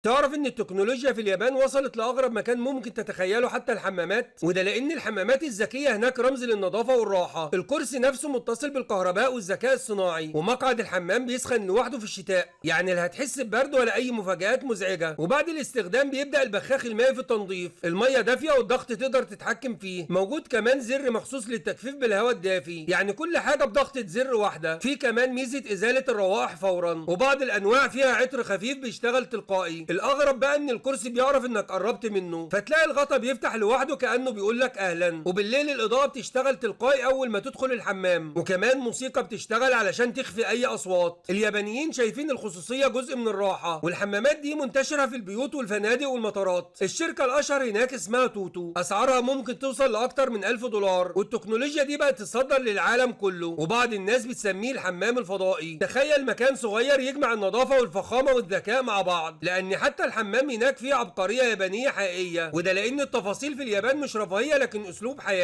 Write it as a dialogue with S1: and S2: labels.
S1: تعرف ان التكنولوجيا في اليابان وصلت لاغرب مكان ممكن تتخيله، حتى الحمامات. وده لان الحمامات الذكية هناك رمز للنظافه والراحة. الكرسي نفسه متصل بالكهرباء والذكاء الصناعي، ومقعد الحمام بيسخن لوحده في الشتاء، يعني لا هتحس ببرد ولا اي مفاجآت مزعجة. وبعد الاستخدام بيبدا البخاخ المائي في التنظيف، المية دافيه والضغط تقدر تتحكم فيه. موجود كمان زر مخصوص للتجفيف بالهواء الدافي، يعني كل حاجة بضغطه زر واحدة. في كمان ميزة ازالة الروائح فورا، وبعض الانواع فيها عطر خفيف بيشتغل تلقائي. الاغرب بقى ان الكرسي بيعرف انك قربت منه، فتلاقي الغطا بيفتح لوحده كانه بيقول لك اهلا. وبالليل الاضاءة بتشتغل تلقائي اول ما تدخل الحمام، وكمان موسيقى بتشتغل علشان تخفي اي اصوات. اليابانيين شايفين الخصوصية جزء من الراحة، والحمامات دي منتشرة في البيوت والفنادق والمطارات. الشركة الاشهر هناك اسمها توتو، اسعارها ممكن توصل لاكتر من $1000، والتكنولوجيا دي بقت تتصدر للعالم كله، وبعض الناس بتسميه الحمام الفضائي. تخيل مكان صغير يجمع النظافة والفخامه والذكاء مع بعض، لان حتى الحمام هناك فيه عبقرية يابانية حقيقية. وده لان التفاصيل في اليابان مش رفاهية لكن اسلوب حياة.